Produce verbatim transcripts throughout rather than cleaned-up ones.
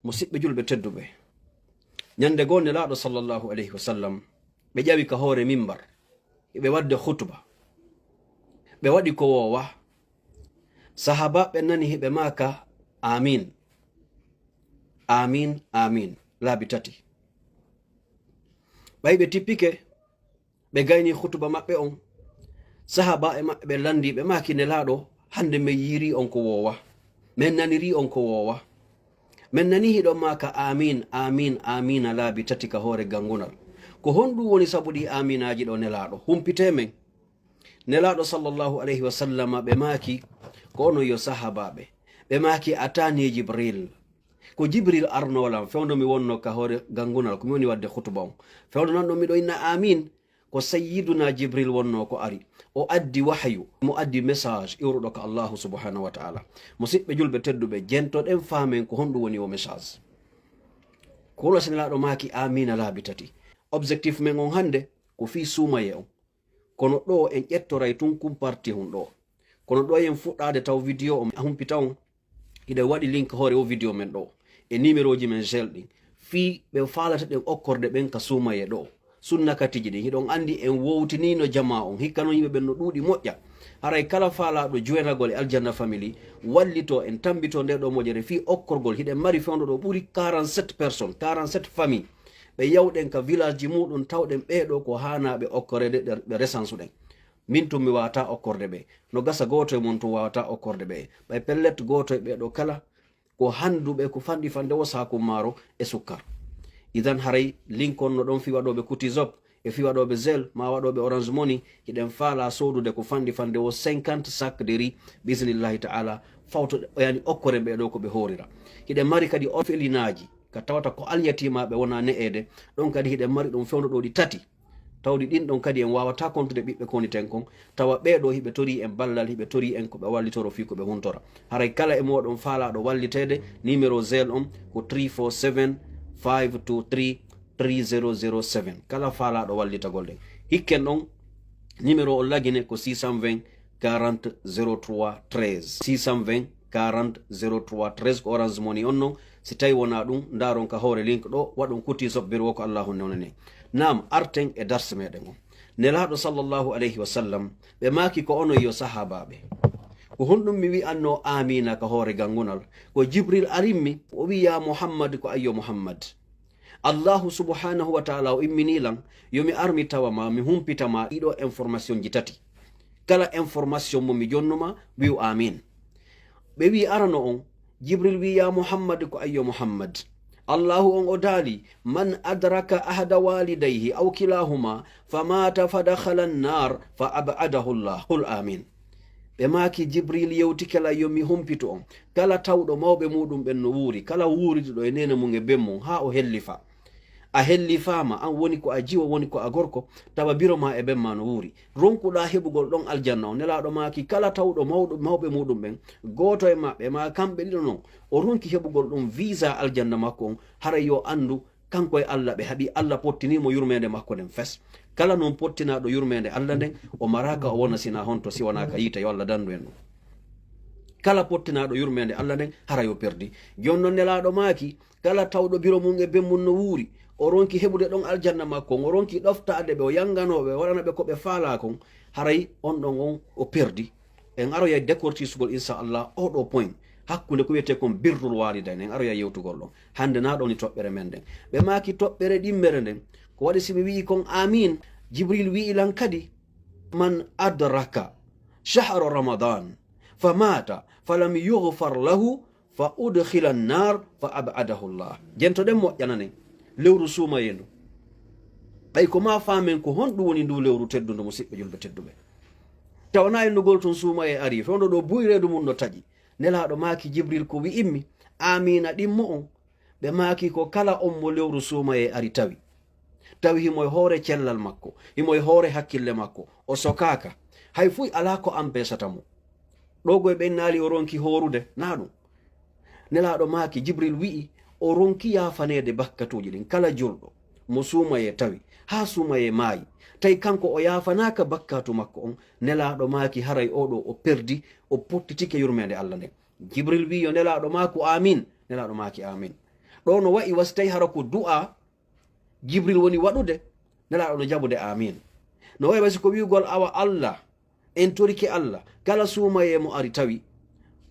Musiɓɓe julɓe tedduɓe, ñande goo Nelaaɗo sallallahu alayhi wa sallam, ɓe ƴawi ka hoore mimbar, hiɓe waɗde khutba. Ɓe waɗi ko woowa. Sahaabaaɓe nani hiɓe maaka, "Amin, amin, amin," laabi tati. Ɓay ɓe tippike, ɓe gayni khutuba maɓɓe on. Sahaabaaɓe maɓɓe ɓe lanndii, ɓe maaki, "Nelaaɗo, hannde men yiirii on ko woowa. Men nanirii on ko woowa. Men nanii hiɗon maaka, 'Amin, amin, amin,' laabi tati ka hoore ganngunal. Ko honɗum woni sabu ɗii aminaaji ɗoo, Nelaaɗo? Humpitee men." Nelaaɗo sallallahu alayhi wa sallama ɓe maaki, "Ko onon yo sahaabaaɓe." Ɓe maaki, "Ataani Jibril." Ko Jibril arnoo lan, fewndo mi wonnoo ka hoore ganngunal, ko mi woni waɗde khutuba on. Fewndo non ɗon miɗo inna amin, ko Sayyiduna Jibril wonnoo ko ari. O addi wahyu, mo addi message iwruɗo ka Allahu subhanahu wa ta'ala. Musiɓɓe julɓe tedduɓe, jentoɗen faamen ko honɗum woni o message. Ko wona si Nelaaɗo maaki, "Amiina laabi tati." Objectif men on hannde ko fii suumayee on. Kono ɗoo en ƴettoray tun kun partie hun ɗoo. Kono ɗoo en fuɗɗaade taw video on humpita on, hiɗen waɗi link hoore o video men ɗoo e numéroji men Zelle ɗin. Fii ɓe faalata ɗen okkorde ɓen ka suumayee ɗoo. Sunna katiji ɗin, hiɗon anndi en wowtiniino jamaa on, hikka non yimɓe ɓen no ɗuuɗi moƴƴa. Haray kala faalaaɗo joinagol e Aljanna Family, wallitoo en, tambitoo ndee ɗoo moƴƴere fii okkorgol. Hiɗen mari fewndo ɗoo ɓuri quarante-sept personnes, quarante-sept famille. Ɓe yawɗen ka village ji muɗum, tawɗen ɓee ɗoo ko haanaaɓe okkoreede, ɗe, ɓe resansuɗen. Min tun mi waawataa okkorde ɓe. No gasa gooto e mon tun waawataa okkorde ɓe. Ɓay pellet gooto e ɓee ɗoo kala ko hannduɓe ko fanɗi fande o saaku maaro e sukkar. Idan haray link on no ɗon fii waɗooɓe Kutizop e fii waɗooɓe Zelle maa waɗooɓe Orange Money, hiɗen faalaa soodude ko fanɗi fande o cinquante sac de riz, bismillahi ta'ala, fawto o yani okkore ɓee ɗoo ko ɓe hoorira. Hiɗen mari kadi orfelinaaji ka tawata ko alyatimaaɓe wonaa ne'eede, ɗon kadi hiɗen mari ɗon fewndo ɗoo ɗi tati. Tawdi ɗin ɗon kadi en waawataa kontude ɓiɓɓe koniten kon, tawa ɓee ɗoo hiɓe torii en ballal, hiɓe torii en ko ɓe wallitoro fii ko ɓe huntora. Haray kala e mooɗon faalaaɗo walliteede, numéro Zelle on ko three four seven, five two three, three zero zero seven. Kala faalaaɗo wallitagol ɗen. Hikken ɗon, numéro on lagine ko six cent vingt, quarante, zéro trois, treize. Six cent vingt, quarante, zéro trois, treize ko Orange Money on non. Si tawi wonaa ɗum, ndaaron ka hoore link ɗoo, waɗon Kutizop, biro wo ko Allahu newnani. Naam, arten e darse meɗen on. Nelaaɗo sallallahu alayhi wa sallam, ɓe maaki, ko onon yo sahaabaaɓe. Ko honɗum mi wi'annoo aamiina ka hoore ganngunal? Ko Jibril arimmi, o wi'i, "Yaa Muhammad," ko ayyo Muhammad. Allahu subhanahu wa ta'ala o imminii lan, yo mi ar mi tawa ma, mi humpita ma ɗiɗo information ji tati. Kala information mo mi jonnu ma, wi'u amin. Ɓe wi'i arano on, Jibril wi'i, "Yaa Muhammad," ko ayyo Muhammad. Allahu on o daali, "Man adraka ahada walidayhi aw kilahuma, famata fadakhala annar, fa ab'adahu Allah." Qul amin. Ɓe maaki, Jibril yewtike lan yo mi humpitu on. Kala tawɗo mawɓe muɗum ɓen no wuuri, kala wuuriduɗo e neene mum e ben mum, haa o hellifa. A hellifaama, an woni ko a jiwo, woni ko a gorko, tawa biro ma e ben ma no wuuri. Ronkuɗaa heɓugol ɗon aljanna on. Nelaaɗo maaki, kala tawɗo mawɗo, mawɓe muɗum ɓen, gooto e maɓɓe, maa kamɓe ɗiɗo non, o ronki heɓugol ɗon visa aljanna makko on, haray yo anndu, kanko e Allah ɓe haɓi, Allah pottinii mo yurmeende makko nden fes. Kala non pottinaaɗo yurmeende Allah nden, o maraaka o wona sinaa honto si wonaa ka yiite, yo Allah dandu en ɗum. Kala pottinaaɗo yurmeende Allah nden, haray o perdi. Jooni non Nelaaɗo maaki, kala tawɗo biro mum e ben mum no wuuri, o ronki heɓude ɗon aljanna makko on, o ronki ɗoftaade ɓe, o yanganoo ɓe, o waɗana ɓe ko ɓe faalaa kon, haray on ɗon on o perdi. En aroyay décortiquer-gol, inchallah, oo ɗoo point, hakkunde ko wiyetee kon birrul walidayn, en aroyay yewtugol ɗon. Hannde naa ɗoo woni toɓɓere men nden. Ɓe maaki toɓɓere ɗimmere nden, ko waɗi si mi wi'i kon amin? Jibril wi'i lan kadi, "Man adraka shahra Ramadan fa mata fa lam yughfar lahu fa udkhila annar fa ab'adahu Allah." Jentoɗen moƴƴananen lewru suumayee ndu. Ɓay ko maa faamen ko honɗum woni ndu lewru teddundu, musiɓɓe julɓe tedduɓe. Tawanaa innugol tun suumayee arii, fewndo ɗoo buyreedu mum no taƴi. Nelaaɗo maaki Jibril ko wi'immi, aamiina ɗimmo on. Ɓe maaki ko kala on mo lewru suumayee ari tawi. Tawi himo e hoore cellal makko, himo e hoore hakkille makko, o sokaaka. Hay fuy alaa ko ampesata mo. Ɗoo goy ɓen naali o ronki hoorude, naa ɗum. Nelaaɗo maaki, Jibril wi'i, o ronki yaafaneede bakkatuuji ɗin. Kala julɗo mo suumayee tawi, haa suumayee maayi, tawi kanko o yaafanaaka bakkatu makko on, Nelaaɗo maaki, haray oo ɗoo o perdi, o pottitike yurmeende Allah nden. Jibril wi'i, yo Nelaaɗo maaku, amin. Nelaaɗo maaki, amin. Ɗo no wa'i wa si tawi hara ko du'a Jibril woni waɗude, Nelaaɗo no jaɓude amin. No wa'i wa si ko wi'ugol awa Allah, en torike Allah, kala suumayee mo ari tawi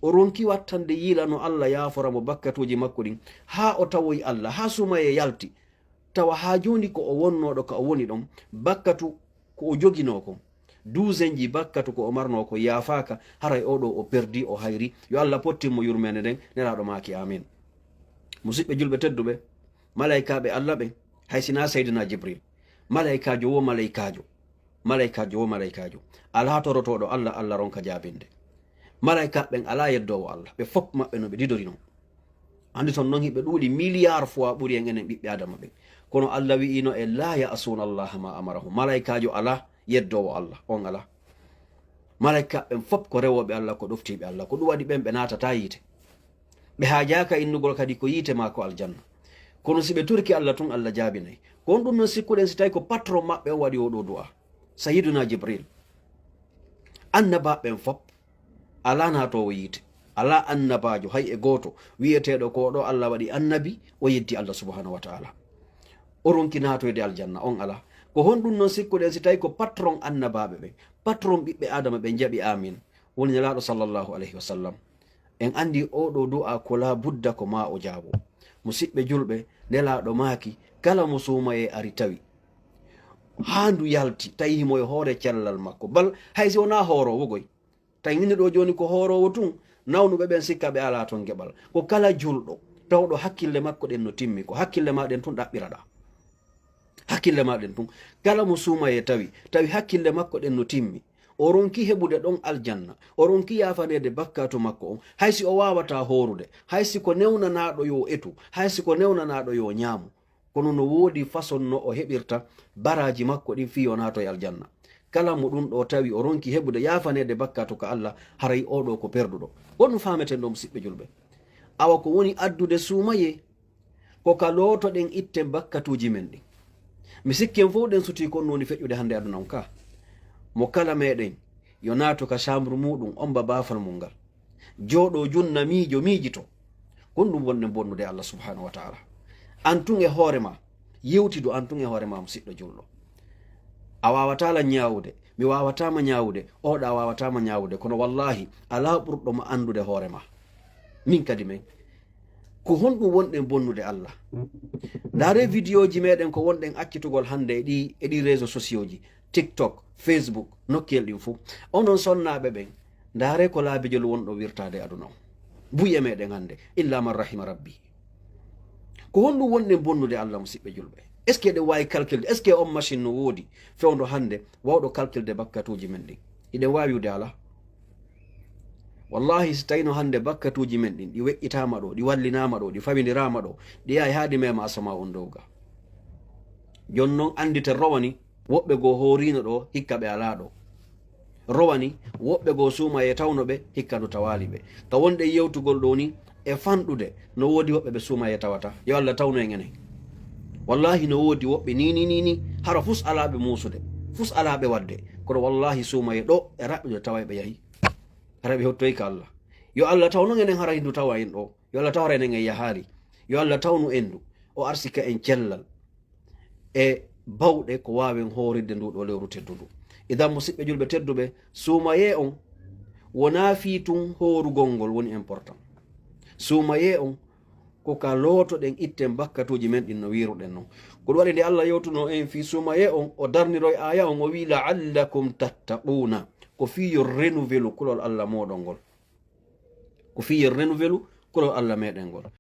o ronki wattande yiila no Allah yaafora mo bakkatuuji makko ɗin, haa o tawoyi Allah, haa suumayee yalti, tawa haa jooni ko o wonnooɗo ka o woni ɗon, bakkatu ko o joginoo kon, duusenji bakkatu ko o marnoo ko yaafaaka, haray oo ɗoo o perdi, o hayri. Yo Allah pottin mo yurmeende nden, Nelaaɗo maaki amin. Musiɓɓe julɓe tedduɓe, malaykaaɓe Allah ɓen, hay si naa Sayyidina Jibril, malaykaajo wo malaykaajo, malaykaajo wo malaykaajo, alaa torotooɗo Allah, Allah ronka jaabinde. Malaykaaɓe ɓen alaa yeddoowo Allah, ɓe fop maɓɓe no ɓe didori non. Anndi ton non hiɓe ɗuuɗi milliard fois ɓuri en enen ɓiɓɓe Adama ɓen. Kono Allah wi'ino e, "La ya'suna Allaha ma amarahum." Malaykaajo alaa yeddoowo Allah, on alaa. Malaykaaɓe ɓen fop ko rewooɓe Allah, ko ɗoftiiɓe Allah. Ko ɗum waɗi ɓen ɓe naatataa yiite. Ɓe haajaaka innugol kadi ko yiite maa ko aljanna. Kono si ɓe torike Allah tun, Allah jaabinay. Ko honɗum non sikkuɗen si tawi ko patron maɓɓe on waɗi oo ɗoo du'a? Sayyiduna Jibril. Annabaaɓe ɓen fop, alaa naatoowo yiite. Alaa annabaajo, hay e gooto, wi'eteeɗo ko oo ɗoo Allah waɗi annabi, o yeddi Allah subhanahu wa ta'ala. O ronki naatoyde aljanna, on alaa. Ko honɗum non sikkuɗen si tawi ko patron annabaaɓe ɓen, patron ɓiɓɓe Adama ɓen jaɓi amin, woni Nelaaɗo sallallahu alayhi wa sallam? En anndi oo ɗoo du'a ko laa budda ko maa o jaabo. Musiɓɓe julɓe, Nelaaɗo maaki, kala mo suumayee ari tawi, haa ndu yalti, tawi himo e hoore cellal makko. Bal hay si wonaa hooroowo goy. Tawi min ɗoo jooni ko hooroowo tun, nawnuɓe ɓen sikka ɓe alaa ton geɓal. Ko kala julɗo, tawɗo hakkille makko ɗen no timmi, ko hakkille maa ɗen tun ɗaɓɓiraɗaa. Hakkille maa ɗen tun. Kala mo suumayee tawi, tawi hakkille makko ɗen no timmi, o ronki heɓude ɗon aljanna, o ronki yaafaneede bakkaatu makko on, hay si o waawataa hoorude, hay si ko newnanaaɗo yo etu, hay si ko newnanaaɗo yo ñaamu. Kono no woodi façon no o heɓirta baraaji makko ɗin fii o naatoy aljanna. Kala mo ɗum ɗoo tawi o ronki heɓude yaafaneede bakkaatu ka Allah, haray oo ɗoo ko perduɗo. Honɗum faameten ɗoo, musiɓɓe julɓe? Awa ko woni addude suumayee, ko ka lootoɗen itten bakkatuuji men ɗin. Mi sikki en fow ɗen sutii ko on woni feƴƴude hannde aduna on ka. Mo kala meɗen yo naatu ka chambre muuɗum, omba baafal mum ngal. Jooɗoo junna miijo, miijito. Ko honɗum wonɗen bonnude Allah subhanahu wa ta'ala? An tun e hoore maa, yewtidu an tun e hoore maa, musiɗɗo julɗo. A waawataa lan ñaawude, mi waawataa ma ñaawude, oo ɗoo waawataa ma ñaawude, kono wallaahi, alaa ɓurɗo ma anndude hoore maa. Min kadi men. Ko honɗum wonɗen bonnude Allah? Ndaaree vidéoji meɗen ko wonɗen accitugol hannde e ɗi, e ɗi réseaux sociaux ji, TikTok, Facebook, nokkuyel ɗin fow. Onon sonnaaɓe ɓen, ndaaree ko laabijol wonɗo wirtaade aduna on. Buy e meɗen hannde, illa man rahima rabbi. Ko honɗum wonɗen bonnude Allah, musiɓɓe julɓe? Est-ce que eɗen waawi calculde? Est-ce que on machine no woodi fewndo hannde wawɗo calculde bakkatuuji men ɗin? Hiɗen waawi wi'ude alaa. Wallaahi, si tawino hannde bakkatuuji men ɗin, ɗi weƴƴitaama ɗoo, ɗi wallinaama ɗoo, ɗi fawindiraama ɗoo, ɗi yahay haa ɗi mema asamaa on dow ga. Jooni non annditen rowani woɓɓe goo hooriino ɗoo, hikka ɓe alaa ɗoo. Rowani woɓɓe goo suumayee tawno ɓe, hikka ndu tawaali ɓe. Ka wonɗen yewtugol ɗoo ni, e fanɗude, no woodi woɓɓe ɓe suumayee tawata. Yo Allah tawnu en enen. Wallaahi, no woodi woɓɓe ni, ni, ni, ni, hara fus alaa ɓe muusude, fus alaa ɓe waɗde. Kono wallaahi, suumayee ɗoo e raɓɓiɗo taway ɓe yahi. Hara ɓe hottoyi ka Allah. Yo Allah tawnu en enen hara hindu tawa en ɗoo. Yo Allah tawnu en en yahaali. Yo Allah tawnu en ndu. O arsika en cellal e bawɗe ko waawen hoorirde ndu ɗoo lewru teddundu. Idan, musiɓɓe julɓe tedduɓe, suumayee on wonaa fii tun hoorugol ngol woni important. Suumayee on ko ka lootoɗen itten bakkatuuji men ɗin no wiiruɗen non. Ko ɗum waɗi nde Allah yewtunoo en fii suumayee on, o darniroy aaya on, o wi'i, "La'allakum tattaquuna." Ko fii yo renouveler kulol Allah mooɗon ngol. Ko fii yo renouveler kulol Allah meɗen ngol.